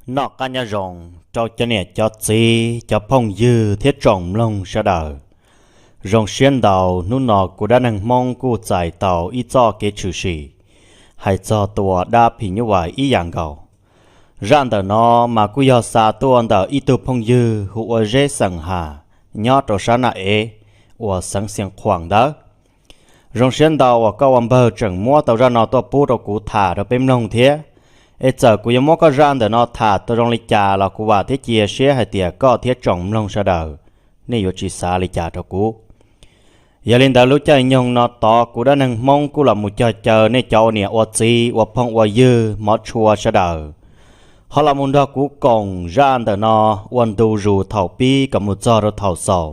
Noj qab nyob zoo rau cov niam cov txiv cov phooj ywg thiab tsoom mloog sawv daws. Zoo siab ntau, hnub no kuv Dab Neeg Hmoob kuj txais tau ib txoj kev tshwm sim hais txog tus dab phim nyuj vais ib yam nkaus. Zaj ntawm no mas kuj yog xa tuaj ntawm ib tug phooj ywg hu ua Zeb Xeem Has nyob rau sab Naj Ev uas xeev Xiav Khuam ntawd. Zoo siab ntau uas koj ua npawg tseem muab tau zaj no tuaj pub rau kuv tham rau peb mloog thiab. Es txawm kuv yuav muab koj zaj ntawm no tham tau zoo li cas los kuv vam thiab cia siab hais tias koj thiab tsoom mloog sawv daws nej yuav tsis xav li cas rau kuv. Yog li ntawd lub caij nyoog no tod kuv Dab Neeg Hmoob kuj los mus cog caw nej cov ua niam ua txiv ua phooj ua ywg hmov tshua sawv daws ho los mus nrog kuv koom zaj ntawm no ua ntu zus thaum pib kom mus txog rau thaum xaus,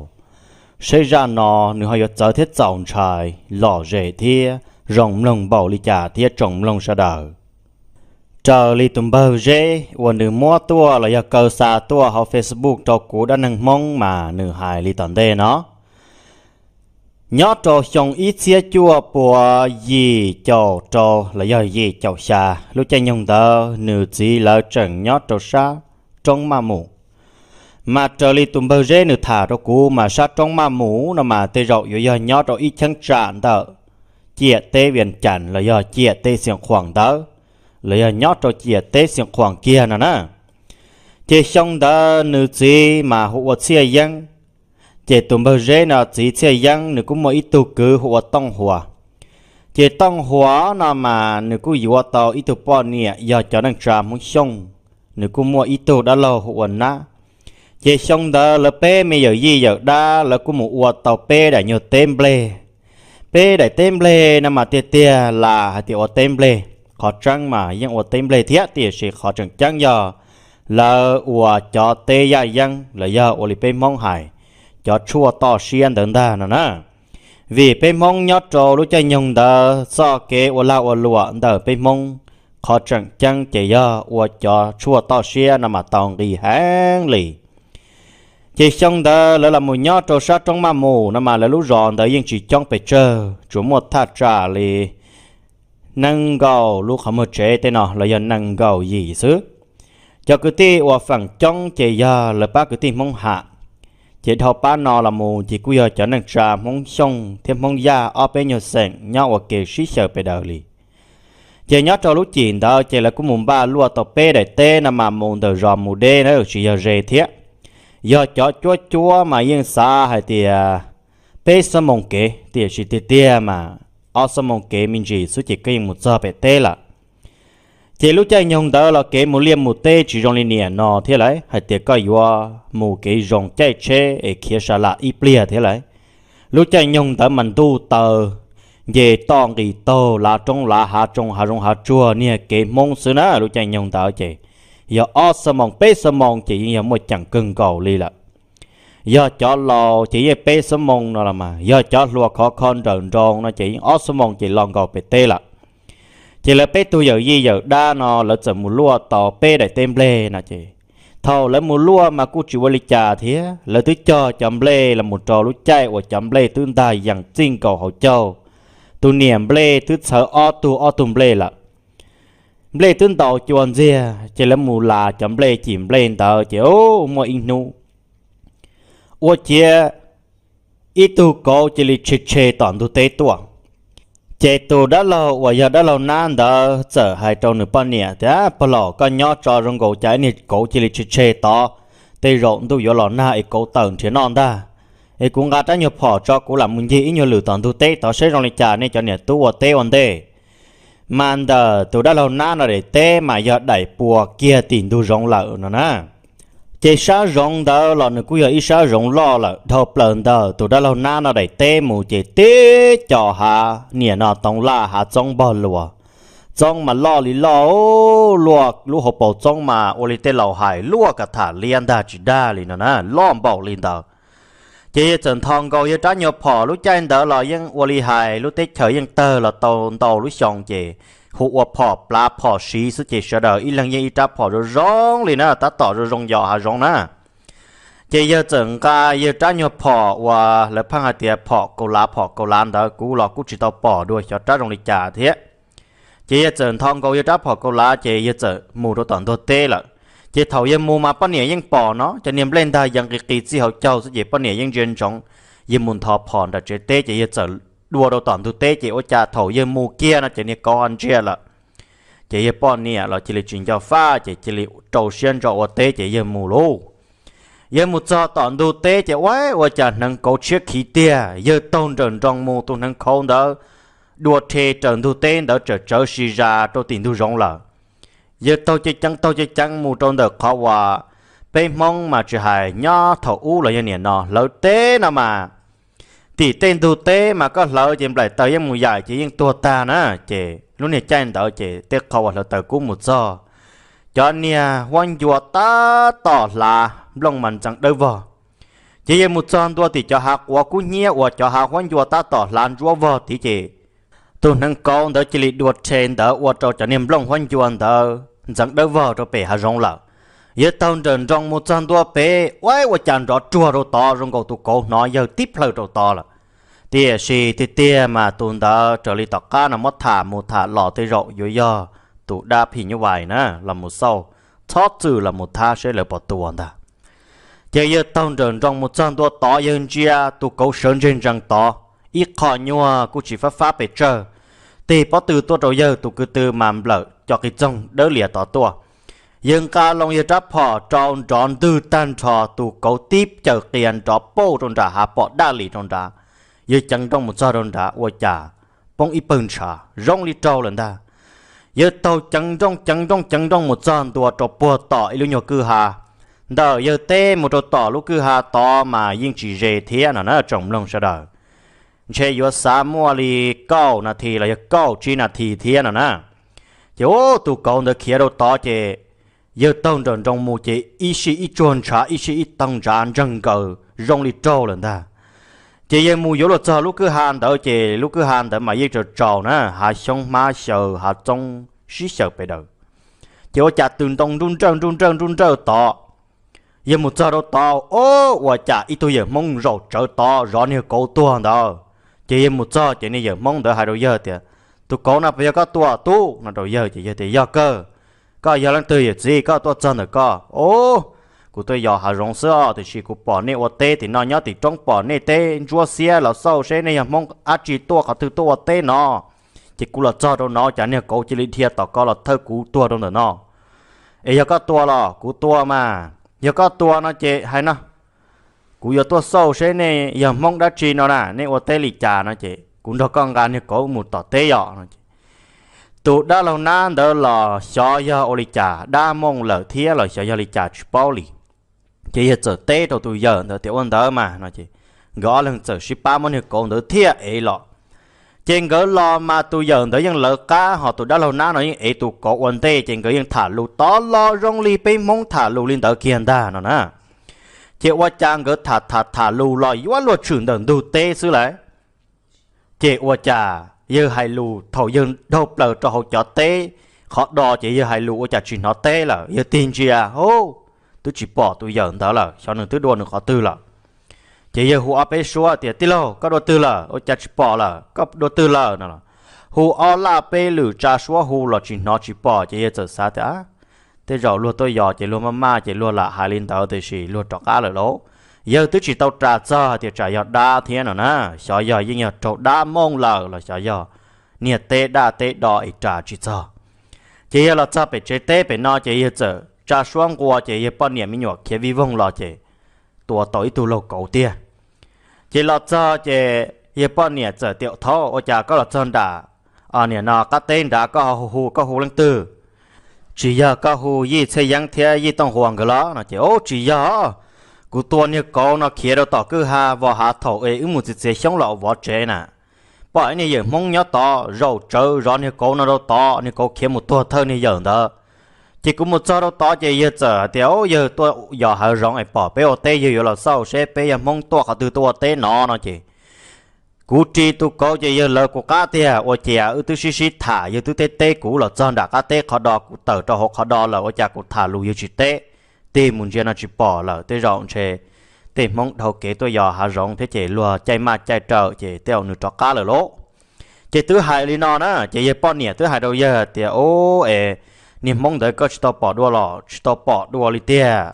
seb zaj no nws ho yuav txawv thiab txaus ntshai lom zem thiab zoo mloog npaum li cas thiab tsoom mloog sawv daws. Raws li tus npawg Zeb uas nws muab tuaj los yog kaw xa tuaj hauv Facebook rau kuv Dab Neeg Hmoob mas nws hais li tom ntej no. Nyob rau xyoo ib txhiab cuaj pua yim caum rau los yog yim caum xya, lub caij nyoog ntawd nws txiv lawv tseem nyob rau sab roob Maj Mus. Mas raws li tus npawg Zeb nws tham rau kuv mas sab roob Maj Mus no mas tej zaum yuav yog nyob rau ib cheeb tsam ntawm ciam teb Vias Cas los yog ciam teb Xiav Khuam ntawd, los yog nyob rau ciam teb Xiav Khuam kiag no na. Ces xyoo ntawd nws txiv mas hu ua Txhiaj Yeeb. Ces tus npawg Zeb no txiv Txhiaj Yeeb nws kuj muaj ib tug kwv hu ua Tooj Huas. Ces Tooj Huas no mas nws kuj yuav tau ib tug poj niam yog cov neej tsa Hmoob Xyooj, nws kuj muaj ib tug dab laug hu ua Nab. Ces xyoo ntawd lawv peb me yawm yij yawm dab lawv kuj mus ua tau peb daim nyuag teb nplej. Peb daim teb nplej no mas tiag tiag las hais tias ua teb nplej, qhov tseeb mas yeej ua teb nplej thiab tiam sis qhov tseem ceeb yog lawv ua cov teb yaj yeeb los yog ua li peb Hmoob hais, cov tshuaj toj siab ntawd ntag no na. Vim peb Hmoob nyob rau lub caij nyoog ntawd txoj kev ua lag ua luam ntawm peb Hmoob qhov tseem ceeb ces yog ua cov tshuaj toj siab no mas tau nqis heev li. Ces xyoo ntawd lawv los mus nyob rau sab roob Maj Mus no mas lawv lub zos ntawd yeej tsis coob pes tsawg, tsuas muaj thaj tsam li nees nkaum lub qhov muag tsev tej no los yog nees nkaum yim xwb. Cov kwv tij uas feem coob ces yog lawv pab kwv tij Hmoob Ham. Ces dhau pab no los mus ces kuj yog cov neej tsa Hmoob Xyooj thiab Hmoob Yaj ob peb nyuag xeem nyob ua ke sib xyaw pes daws li. Ces nyob rau lub cim ntawd ces lawv kuj mus npaj luaj tau peb daim teb no mas mus ntawm zos mus deb na tsis yog ze thiab. Yog cov cuab cuab mas yeej xav hais tias peb xuab moos kev tiam sis tiag tiag mas ob xuab moos kev me ntsis xwb ces koj yeej mus txog pem teb lawm. Ces lub caij nyoog ntawd los kev mus liaj mus teb tsis zoo li niaj no thiab lauj, hais tias koj yuav mus kev zoo caij tsheb es khiav sa lam ib pliag thiab lauj. Lub caij nyoog ntawd mas ntuj taw nce toj nqis taug lav roob lav hav tsoo hav zoov hav tsuag niag kev Hmoob xwb na. Lub caij nyoog ntawd ces yog ob xuab moos peb xuab moos ces yeej yog muaj ceem kawg nkaus li lawm. Yog cov laus ces yeej peb xuab moos no los mas yog cov hluas khov kho nrawm nroos no ces yeej ob xuab moos ces los nkaus pem teb lawm. Ces lawv peb tug yawm yij yawm dab no lawv txawm mus luaj tau peb daim teb nplej no ces thaum lawv mus luaj mas kuj tsis ua li cas thiab, lawv twb cog cov nplej los mus rau lub caij uas cov nplej twb ntag yees txij nkaus hauv caug. Tus niam nplej twb txhawv ob tug ob tug nplej lawm. Nplej twb ntaus cua ntxiag ces lawv mus las cov nplej cim nplej ntawd ces muaj ib hnub ua ciav ib tug kauv cia li tshe tshe tom ntug teb tuaj. Ces tus dab laug uas yog dab laug Nab ntawd txawm hais rau nws poj niam tias, Pog laus, koj nyob tso zoo nkaus cas ib niag kauv cia li tshe tshe tod, tej zaum ntuj yuav los nag es kauv tawm nrhiav noj ntag. Es kuv nqa rab nyuag phom tso kuv lam mus ncig ib nyuag lwm tom ntug teb tod seb zoo li cas nej cov niam tub ua teb ua ntej. Mas ntawm tus dab laug Nab no daim teb mas yog daim puas kiag tim ntug zoov lawm no na. Ces sab zoov ntawd los nws kuj yog ib sab zoov loj lawm, dhau plaws ntawm tus dab laug Nab no daim teb mus ces tib co hav niam no toov laj hav txoob npog luas. Txoob mas loj li loj, luaj lub hauv paus txoob mas ua li tej laus hais luaj kav tham liab ntag tsis dag li no na, loj npaum li ntawd. Ces yawg txawm nthos nkaus yawg rab nyuag phom, lub caij ntawd los yeej ua li hais lub teb chaws yeej tawg los tau ntau lub xyoo ces hu ua phom plav phom siv xwb ces sawv daws ib leeg yeej ib rab phom zoo zoo li na, tab tom zoo zoo yos hav zoov na. Ces yawg txawm nqa yawg rab nyuag phom uas lawv pheej hais tias phom kaus lav phom kaus lav ntawd, kuv los kuj tsis tau pom dua xyov rab zoo li cas thiab. Ces yawg txawm nthos nkaus yawg rab phom kaus lav ces yawg txawm mus rau tom ntug teb lawm. Ces thaum yawg mus mas poj niam yeej pom no cov niag nplej ntag ya nqis qis txij hauv caug xwb ces poj niam yeej ntsia ntsoov yawg mus nthos phom nram tsev teb ces yawg txawm dua rau tom ntug teb ces ua cas thaum yawg mus kiag no ces niag kauv ho ntsia lawm. Ces yawg poj niam los cia li tsis nco faj ces cia li rau siab ntso ua teb ces yawg mus lauj. Yawg mus txog tom ntug teb ces ua, ua cas hneev kauv tshiab khiv tiag, yawg taug nrawm nroos mus tus hneev kauv ntawd dua rhe raws ntug teb ntawd tsawm tsawv si zas rau tim ntug zoov lawm. Yawg taug ceev ceev taug ceev ceev mus rau ntawm qhov uas peb Hmoob mas tsis hais nyob thaum ub los yog nim no hlawv teb no mas tim tej ntug teb mas koj hlawv ces nplaim taws yeej mus yaim ces yeej tuag tag na. Ces lub niag caij ntawd ces tej qhov uas hlawv taws kub mus txog, cov niag huab ncua tab tom hlav nplooj mas ntxeev dawb vog. Ces yawg mus txog ntua tim cov hav quav kub hnyiab uas cov hav huab ncua tab tom hlav ntsuab vog tid ces tus hneev kauv ntawd cia li dua rhe ntawd ua rau cov niag nplooj huab ncua ntawd ntxeev dawb vog rau pem hav zoov lawm. Yawg taug nrawm nroos mus txog ntua pem ua, ua cas nrov ruag rau tod zoo nkaus tus kauv hnov yawg tib plhaw rau tod lawm. Tiam sis tiag tiag mas tus ntawd raws li tom qab no muab tham mus tham los tej zaum yuav yog tus dab phim nyuj vais na los mus xauj, txhob txwm los mus thab seb lawv puas tua ntag. Ces yawg taug nrawm nroos mus txog ntua tod yawg ntsia tus kauv sawv ntseg ntsees tod, ib qho nyuag kuj tsis fab fab pes tsawg, tig pob tw tuaj rau yawg tus kwv tw mas nplawm cov qis txoog dawb lias tod tuaj. Yawg nqa loo yawg rab phom rau nrov ntwg tag nrho tus kauv tib caws qias nrov pauj rau nram hav pom daj lis rau nrad. Yawg ceev nrooj mus txog rau nrad ua cas poob ib pawg ntshav zoo li raug lawm ntag. Yawg taug ceev nrooj ceev nrooj ceev nrooj mus txog ntua rau puag tom ib lub nyuag kwj ha. Ntawm yawg teb mus rau tom lub kwj ha tod mas yeej tsis ze thiab no na tsoom mloog sawv daws. Ntshe yuav xav muaj li kaum nas this los yog kaum tsib nas this thiab no na. Ces ub tus kauv ntawd khiav rau tod ces yawg taug nrawm nroos mus ces ib sij ib tsuag ntshav ib sij ib tog ntshav ntseeg nkaws zoo li raug lawm ntag. Ces yawg mus yuav luag txog lub kwj ha ntawd ces lub kwj ha ntawd mas yeej tsaus tsaus na, hav xyoob hmab xyaw hav txoob sib xyaw pes daws. Ces ua cas tws ntoo nruj nrawj nruj nrawj nruj nrawj tod. Yawg mus txog rau tod, o, ua cas ib tug yawm Hmoob zaum tsawv tod zov niag kauv tuag ntawd. Ces yawg mus txog ces niag yawm Hmoob ntawd hais rau yawg tias, tus kauv no puas yog koj tua tub no rau yawg ces yawg tias yog kawg. Koj yog leej twg yawm txiv koj tuaj txog ntawm koj? O, kuv tuaj yos hav zoov xwb os, tiam sis kuv pom nej ua teb tim no nyob tim roob pom nej teb ntsuab xiab los xauj seb nej yog Hmoob dab tsi tuaj qhov twg tuaj ua teb no. Ces kuv los txog rau no cas niag kauv cia li dhia tom ko los thawj kuv tuag rau ntawm no. Es yog koj tua los? Kuv tua mas. Yog koj tua no ces hais no, kuv yuav tuaj xauj seb nej yog Hmoob dab tsi no na, nej ua teb li cas no ces kuv nrog koj nqa niag kauv mus tom teb yom no ces. Tus dab laug nab ntawd los xyov yog ua li cas dab mooj lawm thiab los xyov yog li cas tsis paub li. Ces yawg txawm teb rau tus yawm ntawd tias ua ntawd mas no ces nkawd ob leeg txawm sib pab muab niag kauv ntawd thiaj ev los. Ces nkawd los mas tus yawm ntawd yeej lawv qab ho tus dab laug nab no yeej ev tus kauv ua ntej ces nkawd yeej tham lus tod los zoo li peb Hmoob tham lus li ntawd kiag ntag no na. Ces ua cas nkawd tham tham tham lus los yuav luag tshwm ntawm ntug teb xwb lawm. Ces ua cas yawg hais lus thaum yawg dhau plaws rau hauv cov teb qhov do ces yawg hais lus ua cas tsis hnov teb lawm, yawg tig ntsia, hu, twb tsis pom tus yawm ntawd lawm, xyov nws twb dua nws qhov twg lawm. Ces yawg hu ob peb suab tias tij laug koj dua twg lawm, ua cas tsis pom lawm, koj dua twg lawm no. Hu ob laj peb lwm tsa suab hu los tsis hnov tsis pom ces yawg txawm xav tias tej zaum luag tuaj yos ces luag maj maj ces luag lam hais li ntawd tiam sis luag rov qab lawm lauj. Yawg twb tsis tau ras txog hais tias tsam yog dab thiab no na, xyov yog yeej yog raug dab mooj lawm los xyov yog niag teb daj teb do es ras tsis txog. Ces yawg los txog pem tsev teb pem no ces yawg txawm tsa suab nqua ces yawg poj niam me nyuam khiav vij voog los ces tua tau ib tug laug kauv tiag. Ces los txog ces yawg poj niam txawm tias thaub ua cas koj los txog nram niam no qab teb nrad koj ho hu hu koj hu leej twg? Tsis yog koj hu Yij Txhiaj Yeeb thiab Yij Tooj Huas nkawd los no ces ub tsis yog, kuv tua niag kauv no khiav rau tom kwj ha vos hav thaum es wb mus txiav txiav xyoob los vov tsev na. Pom ib niag yawm Hmoob nyob tod zaum tsawv zov niag kauv no rau tod, niag kauv khiav mus tuag thawj niag yawm ntawd. Ces kuv mus txog rau tod ces yawg txawm hais tias yawg tuaj yos hav zoov es pom peb ua teb yawg yuav los xauj seb peb yog Hmoob tuaj qhov twg tuaj ua teb no no ces kuv ris tus kauv ces yawg lawv kuv qab tiag, ua cas wb twb sib sib tham yawg twb teb teb kuv los txog nram qab teb qhov do kuv tawm rau hauv qhov do lawm ua cas kuv tham lus yawg tsis teb. Tig mus ntsia no tsis pom lawm, tej zaum ntshe tej Hmoob dhau kev tuaj yos hav zoov thiab ces luag caij maj caij rawm ces tej zaum nws rov qab lawm lauj. Ces twb hais li no na ces yawg poj niam twb hais rau yawg tias ub es niag Hmoob ntawd koj tsis tau pom dua los tsis tau pom dua li tiag.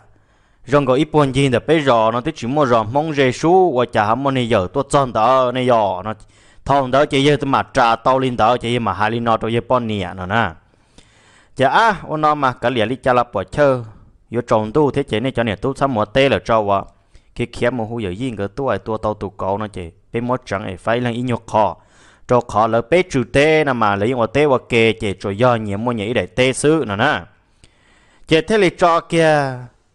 Zoo nkaus ib puag ncig ntawm peb zos no twb tsis muaj zos Hmoob ze sub ua cas ho muaj niag yawm tuaj txog ntawd ne yom no. Thaum ntawd ces yawg twb mam ras tau li ntawd ces yawg mam hais li no rau yawg poj niam no na. Ces ab ua no mas kav liam li cas los puam chawj, yuav tsaus ntuj thiab ces nej cov niam tub txhob mus ua teb lawm tso uas, khiav khiav mus hu yawm yij nkawd tuaj es tua tau tus kauv no ces peb muab tseev es faib leej ib nyuag qho, rau qhov lawv peb tswv teb no mas lawv yeej ua teb ua ke ces tsuas yog nyias muaj nyias ib daim teb xwb no na. Ces thiaj li tso kiag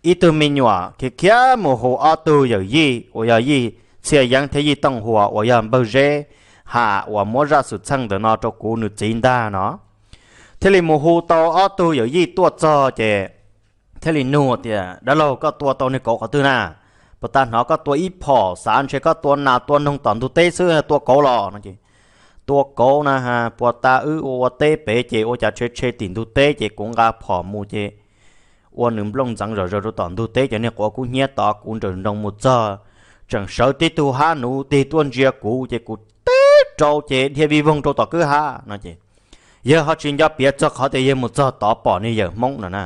ib tug me nyuam khiav khiav mus hu ob tug yawm yij uas yog yij Txhiaj Yeeb thiab yij Tooj Huas uas yog npawg Zeb ham uas muab zaj xwm txheej ntawm no rau kuv nws txiv ntag no. Thiaj li mus hu tau ob tug yawm yij tuaj txog ces thiaj li nug tias, dab laug, koj tua tau niag kauv qhov twg na? Puas tas hnov koj tua ib phom, xav ntshe koj tua nas tua noog tom ntug teb xwb tua kauv los no ces, tua kauv na ha, puas tas wb ua ua teb pem ces ua cas tshe tshe tim ntug teb ces kuv nqa phom mus ces ua nws nplooj ntxeev zom zaws rau tom ntug teb ces niag quav kub hnyiab tod kuv nrawm nroos mus txog, tseem sawv tib tug hab nuv tig tuaj ntsia kuv ces kuv teb rau ces dhia vij voog rau tom kwj ha no ces, yawg ho tsis nco piav txog qhov tias yawg mus txog tod pom niag yawm Hmoob no na.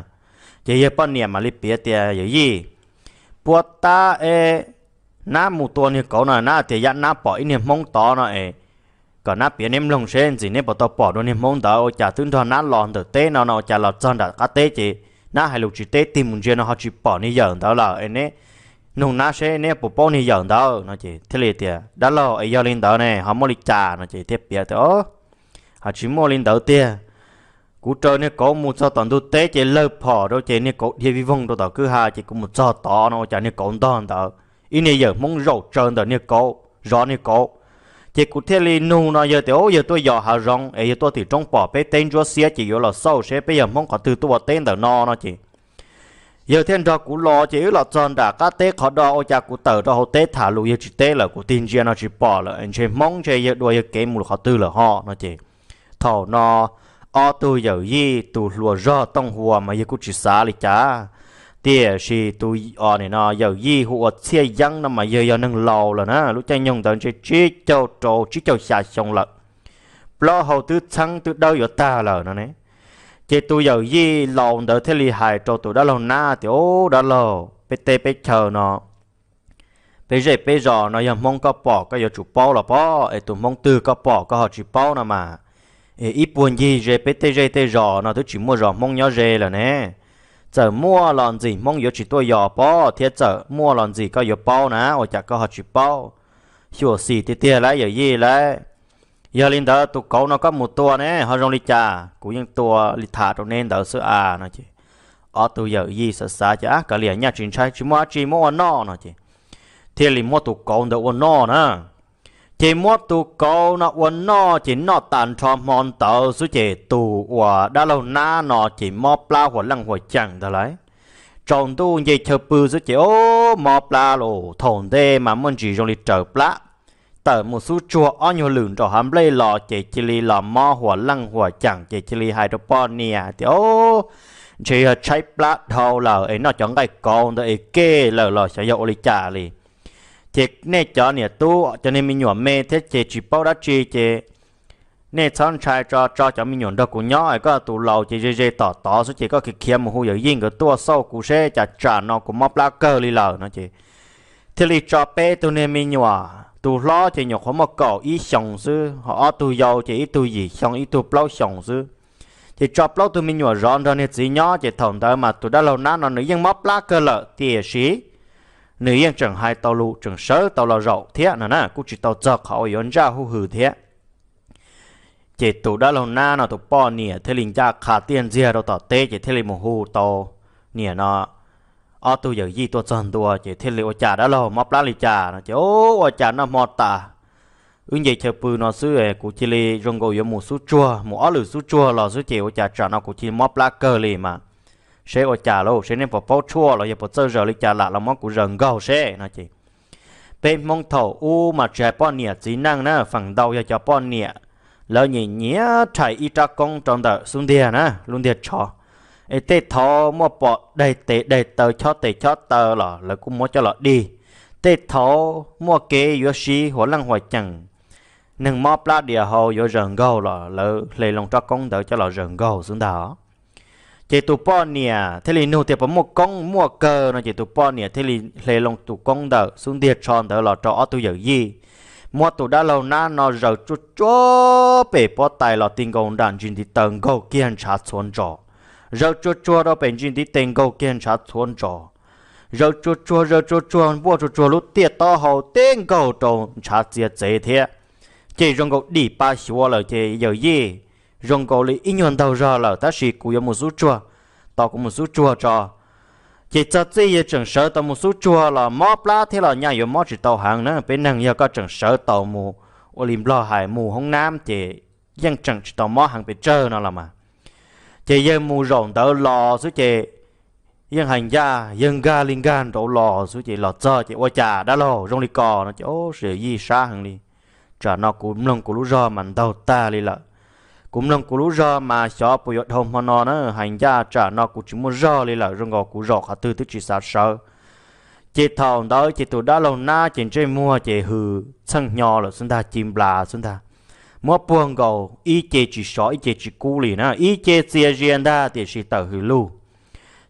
Ces yawg poj niam mam li piav tias, yawm yij, puas tas es nab mus tua niag kauv no nab tias yam nab pom ib niag Hmoob tod no es, kom nab piav neb mloog seb ntxim neb puas tau pom dua niag Hmoob ntawd, ua cas twb nrog nab los ntawm teb no no ua cas los txog nram qab teb ces nab hais lus tsis teb tig mus ntsia no ho tsis pom niag yawm ntawd lawm es neb nug nab seb neb puas paub niag yawm ntawd no ces thiaj li tias, dab laug, es yog li ntawd ne ho muaj li cas no ces thiaj piav tias, ho tsis muaj li ntawd tiag. Kuv raws niag kauv mus txog tom ntug teb ces lawg phom rau ces niag kauv dhia vij voog rau tom kwj ha ces kuv mus txog tod no ua cas niag kauv ntog ntawd, ib niag yawm Hmoob zaum tsaws ntawm niag kauv, zov niag kauv. Ces kuv thiaj li nug no yawg tias, yawg tuaj yos hav zoov es yawg tuaj tim roob pom peb teb ntsuab xiab ces yuav los xauj seb peb yog Hmoob qhov twg tuaj ua teb ntawm no no ces yawg thiaj nrog kuv los ces wb los txog nram qab teb qhov do ua cas kuv tawm rau hauv teb tham lus yawg tsis teb lawm, kuv tig ntsia no tsis pom lawm, ntshe Hmoob ntshe yawg dua yawg kev mus qhov twg lawm ho no ces thaum no ob tug yawm yij tus hluas zog Tooj Huas mas yawg kuj tsis xav li cas, tiam sis tus os nim no yawm yij hu ua Txhiaj Yeeb no mas yawg yog neeg laus lawm na, lub caij nyoog ntawd ntshe tsib caug rau tsib caug xya xyoo lawm, plaub hau twb txheeb twb dawb yuav tag lawm no ne. Ces tus yawm yij laus ntawd thiaj li hais rau tus dab laug nab tias, ub dab laug, peb teb peb chaw no, peb zej peb zos no yog Hmoob koj pom koj yuav tsum paub los pob, es tus Hmoob twg koj pom koj ho tsis paub no mas, es ib puag ncig ze peb tej zej tej zos no twb tsis muaj zos Hmoob nyob ze lawm ne. Txawm muaj los ntxim Hmoob yuav tsis tuaj yos pob, thiab txawm muaj los ntxim koj yuav paub na, ua cas koj ho tsis paub? Xyuam xim tiag tiag lauj yawm yij lauj. Yog li ntawd tus kauv no koj mus tua ne ho zoo li cas? Kuv yeej tua li tham rau neb ntawd xwb as no ces ob tug yawm yij xav xav ces, ab kav liam, nyaj tsis ntshai, tsis muaj dab tsi, muab ua noj no ces thiaj li muab tus kauv ntawd ua noj na. Ces muab tus kauv no ua noj ces noj tas nrho hmo ntawd xwb ces tus uas dab laug nab no ces mob plab huas leej huas ceem ntag lauj. Tsaus ntuj nce chaw pw xwb ces, o, mob plab los thaum ntej mas muaj ntsis zoo li raws plab. Tawm mus xub tsuag ob nyuag lwm nraum hav nplej los ces cia li los mob huas leej huas ceem ces cia li hais rau poj niam tias, o, ntshe yog tshaib plab dhau lawm es noj cov nqaij kauv ntawd es kej lawm los xyov yog ua li cas li. Ces nej cov niam tub cov niag me nyuam me thiab ces tsis paub dab tsi ces nej txhob ntshai tso, tso cov me nyuam nrog kuv nyob es koj tus laus ces ze ze tom tod xwb ces koj khiav khiav mus hu yawm yij nkawd tuaj xauj kuv seb cas tsam no kuv mob plab kawg li lawm no ces thiaj li tso peb tug niag me nyuam, tus hlob ces nyuam qhuav muaj kaum ib xyoos xwb, ho ob tug yau ces ib tug yim xyoo ib tug plaub xyoos xwb. Ces tso plaub tug me nyuam zov nrog niag txiv nyob ces thaum ntawd mas tus dab laug nab no nws yeej mob plab kawg lawm tiam sis nws yeej tseem hais tau lus tseem sawv tau los zaum thiab no na, kuj tsis tau txog qhov uas yuav ntsaj huj hwm thiab. Ces tus dab laug nab no tus poj niam thiaj li ncaj qha tiaj ntxiag rau tom teb ces thiaj li mus hu tau niam no ob tug yawm yij tuaj txog ntua ces thiaj li, ua cas dab laug mob plab li cas no ces, ua cas noj hmo tas wb nce chaw pw no xwb kuv cia li zoo nkaus yuav mus xub tsuag, mus ob lwm xub tsuag los xwb ces ua cas tsam no kuv cia li mob plab kawg li mas, seb ua cas lauj, seb nej puas paub tshuaj los yog puas txawj zaws li cas lam los muab kuv zaws nkaug seb no ces. Peb Hmoob thaum ub mas tsis hais poj niam txiv neej na, feem ntau yog cov poj niam lawv nyiam nyiam rhais ib rab koob rau ntawm xub ntiag na, lub ntiag tsho. Es tej thaum muaj pom daig tes daig taw chob tes chob taw los lawv kuj muab coj los dig. Tej thaum muaj kev yuav siv huas leej huas ceem, neeg mob plab dias hau yuav zaws nkaug los lawv hle loo rab koob ntawd coj los zaws nkaug xwb ntag. Ces tus poj niam thiaj li nug tias puas muaj koob, muaj kawg no ces tus poj niam thiaj li hle loo tus koob ntawm xub ntiag tsho ntawd los rau ob tug yawm yij, muab tus dab laug nab no zaws tsuag tsuag pem pob tais los ti nkaus nram ntsis ntiv taw nkaug kiag ntshav txhuav ntsos, zaws tsuag tsuag rau pem ntsis ntiv tes nkaug kiag ntshav txhuav ntsos, zaws tsuag tsuag zaws tsuag tsuag npuaj tsuag tsuag lub tiaj taub hau teb nkaug rau ntshav txiav txev thiab. Ces zoo nkaus dim pa xyuav lawm ces yawm yij, zoo nkaus li ib nyuag ntaug zog lawm tab sis kuv yuav mus xub tsuag, tos kuv mus xub tsuag tso. Ces txog txij yawg tseem sawv tau mus xub tsuag los mob plab thiab los nyaj yuav mob tsis tau heev na, peb neeg yog koj tseem sawv tau mus ua li nplog hais mus hoob nab ces yeej tseem tsis tau mob heev pes tsawg no los mas. Ces yawg mus zaum ntawd los xwb ces yeej hais ncaj yawg nkag li nkag nraud los xwb ces los txog ces ua cas dab laug zoo li ko no ces yawm yij sab heev li. Tsam no kuv mloog kuv lub zog mas ntaug tag li lawm. Kuv mloog kuv lub zog mas xyov puas yuav dhau hmo no na, hais ncaj tsam no kuv tsis muaj zog li lawm, zoo nkaus kuv zaum qhov twg twb tsis xav sawv. Ces thaum ntawd ces tus dab laug nab ces ntsej muag ces hws txheej hnyo lawm xwb ntag, ci nplas xwb ntag. Muab puag nkaus ib ce tsis sov ib ce tsis kub li na, ib ce txias zias ntag tiam sis tawm hws lug.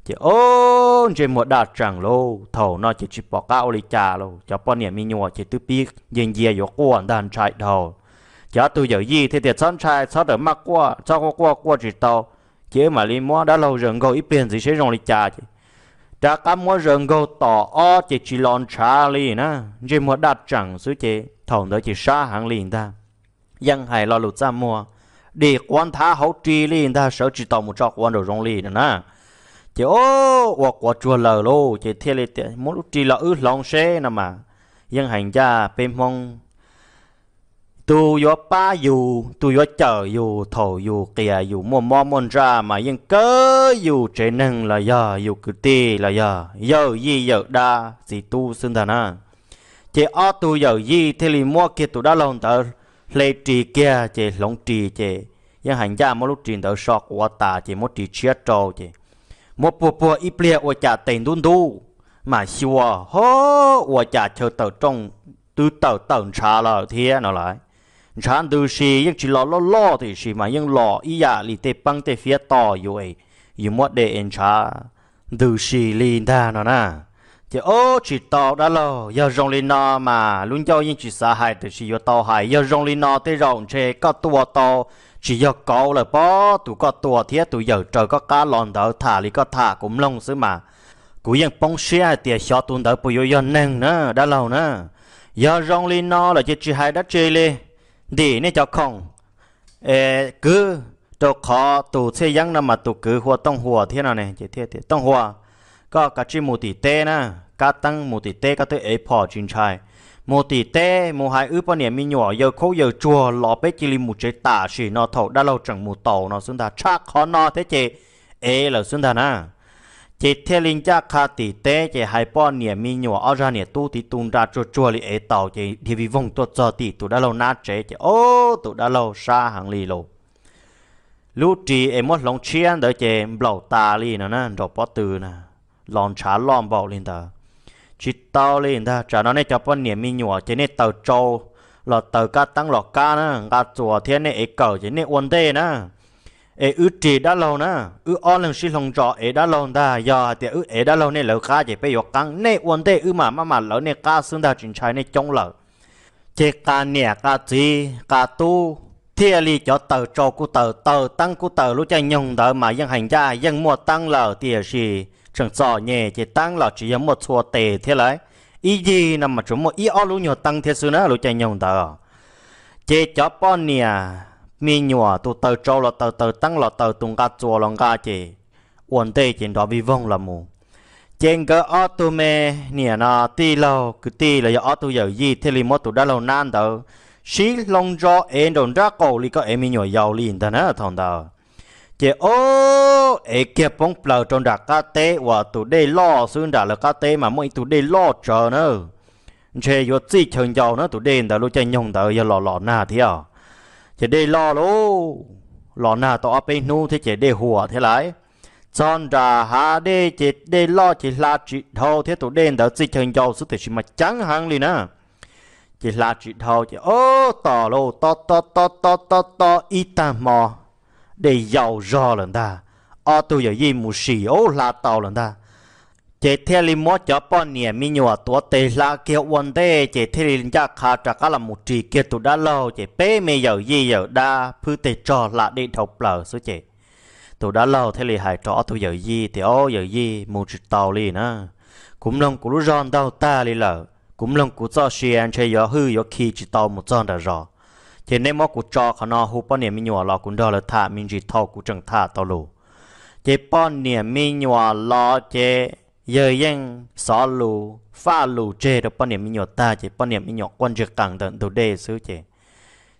Ces o, ntsej muag daj tsees lauj, thaum no ces tsis pom qab ua li cas lauj, cov poj niam me nyuam ces twb pib ncia ncia yuav quaj ntag, ntshai dhau. Ces ob tug yawm yij thiaj tias txhob ntshai, txhob rawm maj quaj, txhob quaj quaj quaj tsis tau, ces wb mam li muab dab laug zaws nkaug ib pliag ntxiv seb zoo li cas ces rov qab muab zaws nkaug tom ob ces tsis los ntshav li na, ntsej muag daj tsees xwb ces thaum ntawd ces sab heev li ntag. Yeej hais lo lus txaj muag, dim quav nthav hauv ris li ntag, sawv tsis tau mus tso quav nraum zoov li no na. Ces o, ua quav tsuag lawm lauj ces thiaj li tias muab lub ris los wb hloov seb no mas. Yeej hais ncaj peb Hmoob, tus yuav pab yus, tus yuav cawm yus thaum yus qias yus muaj mob muaj ntsaj mas yeej kawg yus tsev neeg los yog yus kwv tij los yog yawm yij yawm dab txiv tub xwb ntag na. Ces ob tug yawm yij thiaj li muab kiag tus dab laug ntawd hle ris kiag ces hloov ris ces yeej hais ncaj muab lub ris ntawd so quav tas ces muab ris tshiab rau ces muab puag puag ib pliag ua cas tes ntub ntub, mam xyuas ho, ua cas chaw tawm rooj twb tawm tawm ntshav lawm thiab no lawm. Ntshav ntws si yeej tsis los loj loj tiam sis mas yeej los ib yam li tej peeb tej fiab to yus, yus muab de es ntshav ntws si li ntag no na. Ces o, tsis tau dab laug, yog zoo li no mas lub ncauj yeej tsis xav hais tiam sis yuav tau hais, yog zoo li no tej zaum ntshe koj tua tau tsis yog kauv lawm pob, tus koj tua thiab tus yawm raws koj qab los ntawd tham li koj tham kuv mloog xwb mas kuv yeej poob siab hais tias xyov tus ntawd puas yuav yog neeg na dab laug na. Yog zoo li no lawm ces tsis hais dab tsi li, ntim nej cov khoom es kwv, rau qhov tus txhiaj yeeb no mas tus kwv hu ua Tooj Huas thiab no ne. Ces thiaj tias Tooj Huas, koj kav tsij mus tim teb na, kab teeb mus tim teb koj twb ev phom tsis ntshai. Mus tim teb mus hais wb poj niam me nyuam yawg khaub yawg tsuag los peb cia li mus tsev tam sim no thaum dab laug tseem mus taus no xwb ntag, tshaj qhov no thiab ces ev lawm xwb ntag na. Ces thiaj li ncaj qha tim teb ces hais poj niam me nyuam ob zag niam tub tiv tu nra tsuag tsuag li ev taus ces dhia vij voog tuaj txog tim tus dab laug nab tsev ces o, tus dab laug sab heev li lauj. Lub ris es muab hloov tshiab ntawd ces nplaum tas li no na, nraum pob tw na, los ntshav loj npaum li ntawd. Tsis tau li ntag, tsam no nej cov poj niam me nyuam ces nej taws tsau los taws, kab teeb los kab na, nqa txuas thiab nej ev kawm ces nej ua ntej na. Es wb ris dab laug na, wb ob leeg sib hloov ntso ev dab laug ntag, yog hais tias wb ev dab laug nej lawv qab ces peb yuav qeeb, nej ua ntej wb mam maj mam lawv nej qab xwb ntag, tsis ntshai nej coob lawm. Ces qas niam qas txiv qas tub thiaj li cov taws tsau kuj taws, taws teeb kuj taws, lub caij nyoog ntawd mas yeej hais ncaj yeej muaj teeb lawm tiam sis tseem txom nyem ces teeb los tsis yog muaj txhua tes thiab lauj. Ib yig no mas tsuas muaj ib ob lub nyuag teeb thiab xwb na lub caij nyoog ntawd. Ces cov poj niam me nyuam tus taws tsau los taws, taws teeb los taws, tus nqa txuas los nqa ces ua ntej ces nrov vij voog los mus. Ces nkawd ob tug me niam no tij laug kwv tij los yog ob tug yawm yij thiaj li muab tus dab laug nab ntawd sib hloov ntso ev nraum nrab qaum li koj ev me nyuam yaus li ntag na thaum ntawd. Ces o, ev kiag poob plaws rau nram qab teb uas tus dej loj xwb, nram lawv qab teb mas muaj ib tug dej loj tsawv na. Ntshe yuav txij chaw ncau na tus dej ntawd, lub caij nyoog ntawd yog los los nag thiab. Ces dej loj lauj, los nag tau ob peb hnub thiab ces dej huam thiab lauj. Txog nram hav dej ces dej loj ces hla tsis dhau thiab, tus dej ntawd txij chaw ncau xwb tiam sis mas ceev heev li na. Ces hla tsis dhau ces o, tos lauj, tos tos tos tos tos ib tag hmo dej yau zog lawm ntag. ob tug yawm yij mus sim ub hla tau lawm ntag. Ces thiaj li muab cov poj niam me nyuam tuav tes hla kiag ua ntej, ces thiaj li ncaj qha rov qab los mus ris kiag tus dab laug, ces peb me yawm yij yawm dab phwb tes tsog hla dej dhau plaws xwb ces tus dab laug thiaj li hais rau ob tug yawm yij tias, Au, yawm yij, mus tsis tau li na. Kuv mloog kuv lub zog ntaug tag li lawm, kuv mloog kuv txoj sia ntshe yuav hwj yuav khi tsis tau mus txog nram zos. Ces neb muab kuv tso qhov no hu poj niam me nyuam los kuv nrog lawv tham me ntsis thaum kuv tseem tham tau lus. Ces poj niam me nyuam los ces yawg yeej xov lus faj lus tseg rau poj niam me nyuam tag, ces poj niam me nyuam quaj ntsis qees ntawm ntug dej xwb ces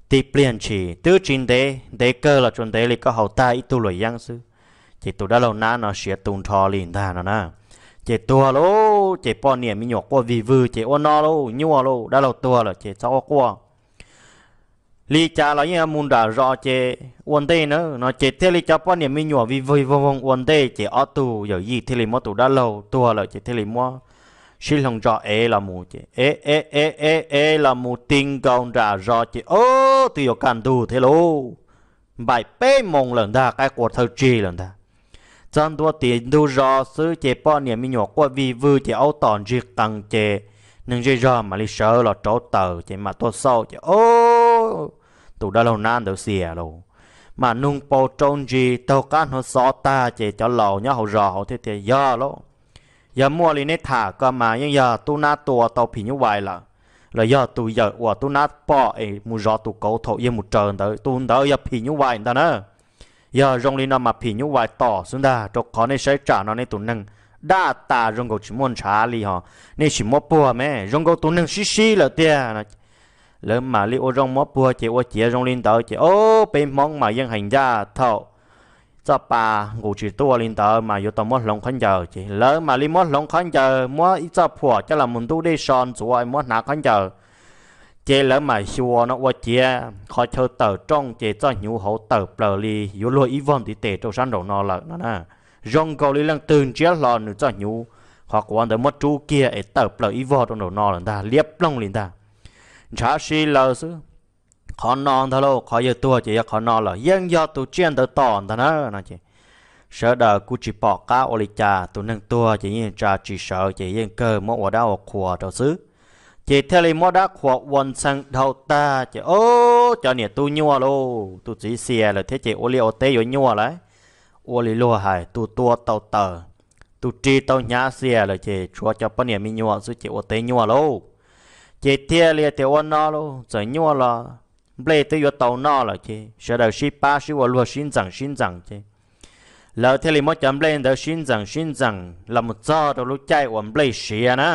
tib pliag ntshis twb tsis ntev, ntev kawg los tsuas ntev li koj haus tag ib tug luam yeeb xwb, ces tus dab laug nab no siav tu nrho li ntag no na. Ces tuag lauj, ces poj niam me nyuam quaj vig vwg ces ua no lauj, nyuaj lauj, dab laug tuag lawm ces txhob quaj quaj. Li cas los yeej yuav mus nram zos ces ua ntej na no ces thiaj li cov poj niam me nyuam vig vwg voog voog ua ntej ces ob tug yawm yij thiaj li muab tus dab laug tuag lawm ces thiaj li muab sib hloov tso ev los mus ces ev ev ev ev ev los mus ti nkaus nram zos ces ob twb yuav kaj ntug thiab lauj. Npaim peb moos lawm ntag, qaib qua thawj tsig lawm ntag. Txog ntua tim ntug zos xwb ces poj niam me nyuam quaj vig vwg ces aub tom ntsig qees ces neeg zej zog mam li sawv los rauv taws ces mam tuaj xauj ces ob tus dab laug nab ntawd xiam lauj. Mam nug paus rau ntsis taug qab hnov xov tag ces cov laus nyob hauv zos hauv thiaj tias, Yog lauj, yog muaj li neb tham ko mas yeej yog tub nab tua tau phim nyuj vais lawm, los yog tus yawm uas tub nab pom es mus zov tus kauv thaum yawg mus raws ntawd, tus ntawd yog phim nyuj vais ntag na. Yog zoo li no mas phim nyuj vais tom xwb ntag, rau qhov nej saib tsam no nej tus neeg daj tas zoo nkaus tsis muaj ntshav li hos, nej sim muab puag me zoo nkaus tus neeg sib sib lawm tiag. Lawv mam li ua zoo muab puag ces ua ciav zoo li ntawd ces ob peb Hmoob mas yeej heev ncaj thaum txoj pa nqus tsis tuaj li ntawd mas yuav tau muab hloov khaub ncaws ces lawv mam li muab hloov khaub ncaws, muab ib txoj phuam coj los mus ntub dej so ntxuav muab hnav khaub ncaws. Ces lawv mam xyuas no ua ciav qhov chaw tawm rooj ces txoj hnyuv hauv tawm plaws li yuav luag ib vog ntiv tes rau sab nraum no lawm no na. Zoo nkaus li leej twg ntsiab hlo nws txoj hnyuv, qhov quav ntawd muab rub kiag es tawm plaws ib vog rau nraum no lawm ntag, liab ploog li ntag. Ntshav si lawm xwb. Qhov no ntag lauj, qhov yawg tuag ces yog qhov no lawm, yeej yog tus tsiaj ntawd tom ntag na no ces sawv daws kuj tsis pom qab ua li cas, tus neeg tuag ces yeej tsa tsis sawv ces yeej kawg muab ua dab ua qhua rau xwb. Ces thiaj li muab dab qhuas ua ntxhee dhau tag ces ob cov niam tub nyuaj lauj, tus txiv xiam lawm thiab ces ua liaj ua teb yuav nyuaj lawm. Ua li luag hais, tus tua tau taws, tus ris tau hnyav xiam lawm ces tshuav cov poj niam me nyuam xwb ces ua teb nyuaj lauj. Ces thiaj li tias ua no lauj, txawm nyuaj los nplej twb yuav tau noj lawm ces sawv daws sib pab sib ua luag sib ntxeem sib ntxeem ces lawv thiaj li muab cov nplej ntawd sib ntxeem sib ntxeem los mus txog rau lub caij uas nplej siav na.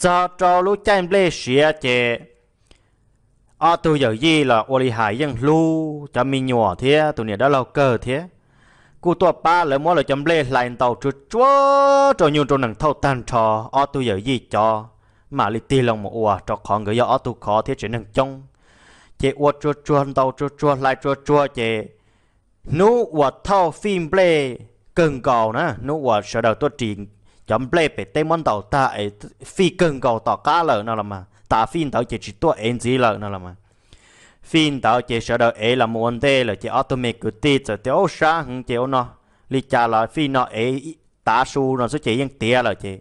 Txog rau lub caij nplej siav ces ob tug yawm yij los ua li hais yeej hlub cov me nyuam thiab tus niam dab laug kawg thiab, kuj tuaj pab lawv muab lawv cov nplej hlais ntaus tsuag tsuag rau nyuj rau nees thauj tag nrho. Ob tug yawm yij cov mam li tig loo mus ua, rau qhov nkawd yog ob tug khov thiab tsev neeg coob. Ces ua tsuag tsuag ntaus tsuag tsuag hlais tsuag tsuag ces hnub uas thauj fij nplej kawg nkaus na, hnub uas sawv daws tuaj ris cov nplej pem teb muab ntaus tag es fij kawg nkaus tom qab lawm no los mas, tas fij ntawd ces tsis tuaj ev ntxiv lawm no los mas, fij ntawd ces sawv daws ev los mus ua ntej lawm ces ob tug me kwv tij txawm tias, Ub, sab heev ces ua no, li cas los fij no ev tav su no xwb ces yeej tiav lawm ces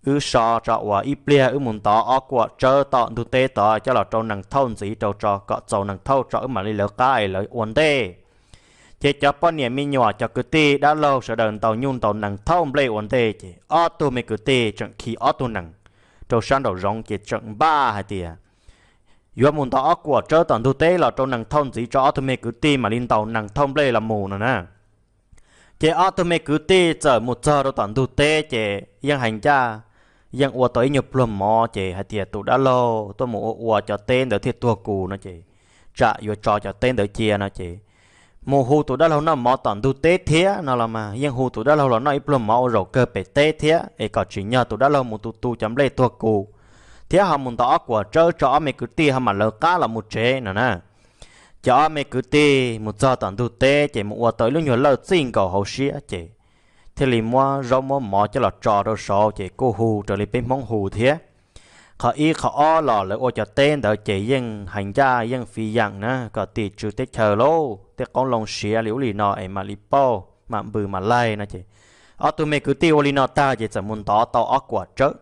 wb so tso uas ib pliag wb mus ntov ob kuam tsawb tom ntug teb tod coj los rau nees thauj ntxiv rau tso kom txaus nees thauj tso wb mam li lawv qab es lawv ua ntej. Ces cov poj niam me nyuam cov kwv tij dab laug sawv daws ntaus nyuj ntaus nees thauj nplej ua ntej ces ob tug me kwv tij tseem khi ob tug nees rau sab nraum zoov ces tseem npaj hais tias yuav mus ntov ob kuam tsawb tom ntug teb los rau nees thauj ntxiv tso ob tug me kwv tij mam li ntaus nees thauj nplej los mus no na. Ces ob tug me kwv tij txawm mus txog rau tom ntug teb ces yeej hais ncaj, yeej ua tau ib nyuag pluag mov ces hais tias tus dab laug tuaj mus ua ua cov teb ntawd thiaj tuag kus no ces tsam yuav tso cov teb ntawd cia no ces mus hu tus dab laug noj mov tom ntug teb thiab no los mas, yeej hu tus dab laug los noj ib pluag mov ua zaum kawg pem teb thiab es kom tsim nyog tus dab laug mus tu tu cov nplej tuag kus thiab ho mus ntov ob kuam tsawb tso ob me kwv tij ho mam lawv qab los mus tsev no na. Ces ob me kwv tij mus txog tom ntug teb ces mus ua tau ib lub nyuag lawj txij nkaus hauv siab ces thiaj li muab zaub muab mov coj los tso rau saud ces kuj hu raws li peb Hmoob hu thiab. Qhov ib qhov ob los lawv ua cov teb ntawd ces yeej hais ncaj yeej fiv yeem na kom tim tswv teb chaws lauj, tej qoob loo siav li ub li no es mam li pauj. mam npws mam laig no ces ob tug me kwv tij ua li no tag ces txawm mus ntov tau ob kuam tsawb.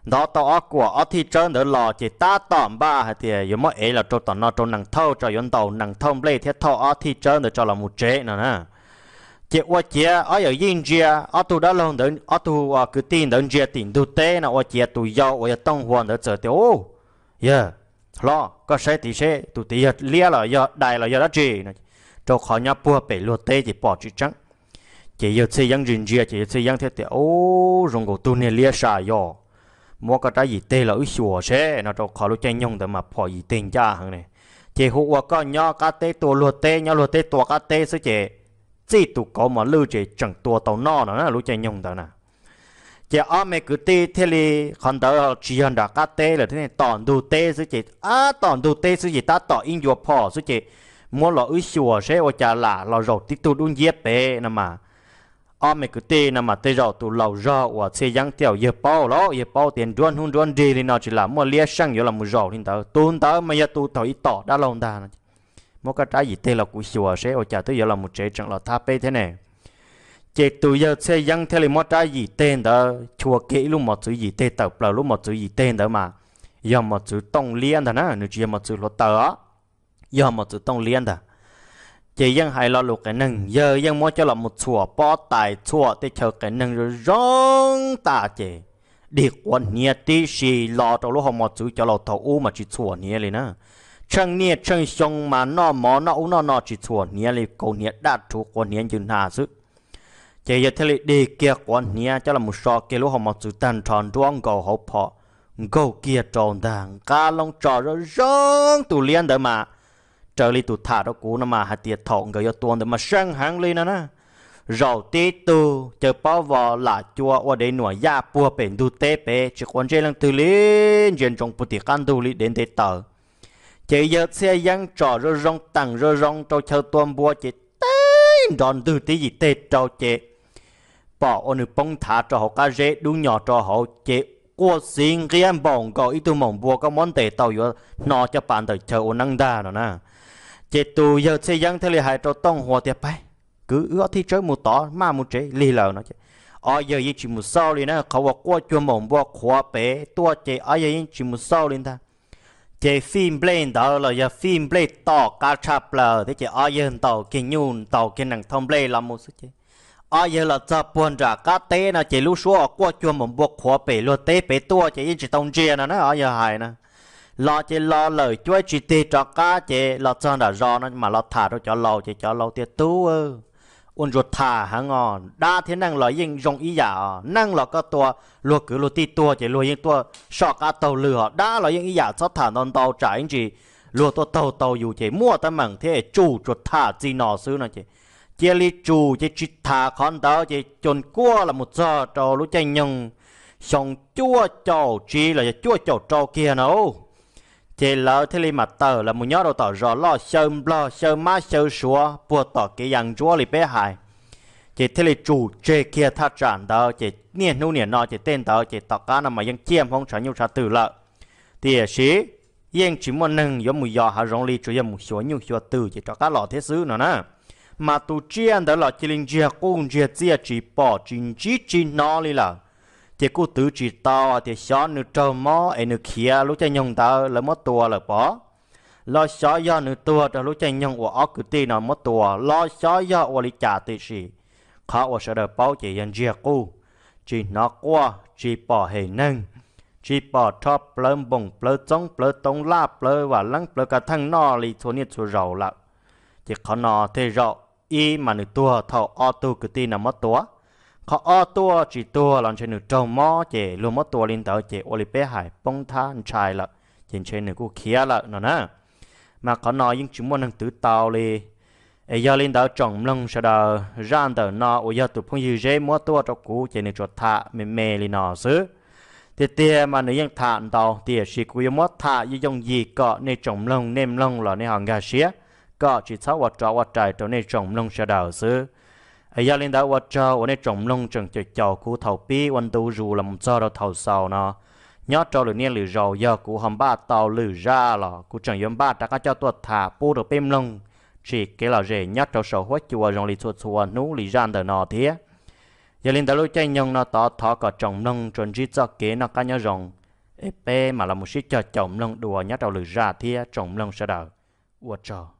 Ntov tau ob kuam ob thij tsawb ntawd los ces tab tom npaj hais tias yuav muab ev los rau tom no rau nees thauj tso, yuav ntaus nees thauj nplej thiab thauj ob thij tsawb ntawd tso los mus tsev no na. Ces ua ciav ob yawm yij ntsia, ob tug dab laug ntawd, ob tug kwv tij ntawd ntsia tim ntug teb no ua ciav tus yau uas yog Tooj Hua ntawd txawm tias, U, yawg hlob, koj saib tid seb tus tid yog liab los yog dais los yog dab tsi no. Rau qhov nyob puag pem luag teb ces pom tsis tseeb. Ces yawg Txhiaj Yeeb ntsia ntsia ces yawg Txhiaj Yeeb thiaj tias, U, zoo nkaus tug niag liab sai yog, muab koj rab yim teg los wb xyuas seb no, rau qhov lub caij nyoog ntawd mas phom yim teg ncaj heev ne. Ces hu ua koj nyob qab teb tua luag teb, nyob luag teb tua qab teb xwb ces txij tus kauv mos lwj ces tseem tua tau noj no na lub caij nyoog ntawd na. Ces ob me kwv tij thiaj li, qhov ntawd tsis yog nram qab teb lawm thiab, tom ntug teb xwb ces, ab, tom ntug teb xwb ces tab tom ib ncua phom xwb ces muab los wb xyuas seb ua cas lam los zaum tib tug dub nciab pem no mas. Ob me kwv tij no mas tej zaum tus laus zog uas Txhiaj Yeeb thiab yawg paub los yawg paub tias nruab hnub nruab nrig li no tsis lam muaj liab seej yuav los mus zaum li ntawd. Tus ntawd mas yog tus thaum ib tom dab laug ntag no. Muab koj rab yim teg los kuv xyuas seb ua cas twb yuav los mus tsev tseem los thab peb thiab ne. Ces tus yawg Txhiaj Yeeb thiaj li muab rab yim teg ntawd chua kiag ib lub mos txwv yim teg tawm plaws. Lub mos txwv yim teg ntawd mas yog mos txwv tooj liab ntag na, nws tsis yog mos txwv hluav taws os, yog mos txwv tooj liab ntag. Ces yeej hais lo lus qias neeg, yawg yeej muab coj los mus txhuam pob tais txhuam tej chaw qias neeg zoo zoo tas ces dig quav hniav tib si los rau lub hauv mos txwv. Cov laus thaum ub mas tsis txhuam hniav li na. Tsheej niaj tsheej xyoo mas noj mov noj ub noj no tsis txhuam hniav li, kaus hniav daj rhuv quav hniav ncw hna xwb. Ces yawg thiaj li dig kiag quav hniav coj los so kiag lub hauv mos txwv tag nrho, nruab nkaus hauv phom nkaug kiag rau ntag, nqa loo tso zoo zoo. Tus liab ntawd mas raws li tus tham rau kuv no mas hais tias thaum nkawd yuav tua ntawd mas seej heev li no na. Zaum tib tug caws pob vos lam cua ua dev nuam yaj puag pem ntug teb pem tsis quav ntsej leej twg li, ntsia ntsoov puag tim qab ntug li dev nte taws. Ces yawg Txhiaj Yeeb tsom zoo zoo teem zoo zoo rau chaw tua npua ces teb nrov ntwg tib yim teg rau ces pom ua nws poob nthav rau hauv qab zeb dub nyos rau hauv ces quaj xiv nqiab npaum nkaus ib tug maum npua koj muab ntes tau yuav hno coj pas ntawm chaw ua neeb ntag no na. Ces tus yawg Txhiaj Yeeb thiaj li hais rau Tooj Hua tias, Pab, kwv, wb ob thij tsawb mus tod maj mus tsev lig lawm no. Ob yawg yeej tsis mus xauj li na, qhov uas quaj cuag maum npua qhuav pem tuaj ces ob yawg yeej tsis mus xauj li ntag. Ces fij nplej ntawd los yog fij nplej tom qab tshaj plaws thiab ces ob yawg ntaus kiag nyuj ntaus kiag nees thauj nplej los mus xwb ces ob yawg los txog puag nram qab teb no ces lub suab uas quaj cuag maum npua qhuav pem luag teb pem tuaj ces yeej tsis tau ntsia no na. Ob yawg hais na, los ces los lawm cuab tsis tig rov qab ces los txog nram zos no mam los tham rau cov laus ces cov laus tias, Tub, ua ntsuas tham heev os, dab thiab neeg los yeej zoo ib yam os. Neeg los koj tua luag kwv luag tij tuag ces luag yeej tuaj soj qab taug lw os, dab los yeej ib yam, txhob tham ntau ntau tsam ib ntsis luag tuaj taug tau yus ces muaj teeb meem thiab, tsum tsuas tham txij no xwb no ces cia li tsum ces tsis tham qhov ntawd ces cos kuaj los mus txog rau lub caij nyoog xyoo cuaj caum tsib los yog cuaj caum rau kiag no. Ces lawv thiaj li mam tawm los mus nyob rau tom zos loj xyaw nplog xyaw mab xyaw suav puag tom kev ya ntsuab li peb hais. Ces thiaj li tsum tseg kiag thaj tsam ntawd ces niaj hnub niam no ces tej ntawd ces tom qab no mas yeej ciaj Hmoob tshav nyuj tshav twm lawm. Tiam sis yeej tsis muaj neeg yuav mus yos hav zoov li, tsuas yog mus xyuas nyuj xyuas twm ces rov qab los thiab xwb no na. Mas tus tsiaj ntawd los cia li ntsiag quj ntsiag txiaj tsis pom tsis ntsib tsis hnov li lawm. Ces kuj twv tsis tau hais tias xyov nws raug mob es nws khiav lub caij nyoog ntawd lawv muab tua lawm pov, los xyov yog nws tuag rau lub caij nyoog uas ob kwv tij no muab tua, los xyov yog ua li cas, tiam sis qhov uas sawv daws paub ces yog ntsiag quj, tsis hnov quaj, tsis pom hem neeg, tsis pom rho plawv npoom plawv txoob plawv toov laj plawv vam leeb plawv kav theej noj li txhua niaj txhua zaus lawm. Ces qhov no tej zaum ib mas nws tuag thaum ob tug kwv tij no muab tua, qhov ob tuaj tsis tuag los ntshe nws raug mob ces luag muab tua li ntawd ces ua li peb hais poob thab ntshai lawm, ces ntshe nws kuj khiav lawm no na. Mas qhov no yeej tsis muaj neeg twv tau li. Es yog li ntawd tsoom mloog sawv daws, zaj ntawm no uas yog tus phooj ywg Zeb muab tuaj rau kuv ces nws tsuas tham me me li no xwb. Tiag tiag mas nws yeej tham ntau, tiam sis kuv yuav muab tham yooj yooj yim kom nej tsoom mloog nej mloog los nej ho nkag siab, kom tsis txhob ua rov ua rais rau nej tsoom mloog sawv daws xwb. Es yog li ntawd ua tsaug uas nej tsoom mloog tseem caum caum kuv thaum pib ua ntu zus los mus txog rau thaum xaus no. Nyob rau lwm niaj lwm zaus yog kuv ho npaj tau lwm zaj los kuv tseem yuav npaj rov qab coj tuaj tham pub rau peb mloog sim kev lom zem nyob rau saum huab cua zoo li txhua txhua hnub li zaj ntawm no thiab. Yog li ntawd lub caij nyoog no tod thov kom tsoom mloog tsuas ntsib txoj kev noj qab nyob zoo, es peb mam los mus sib cog caum mloog dua nyob rau lwm zaj thiab tsoom mloog sawv daws. Ua tsaug.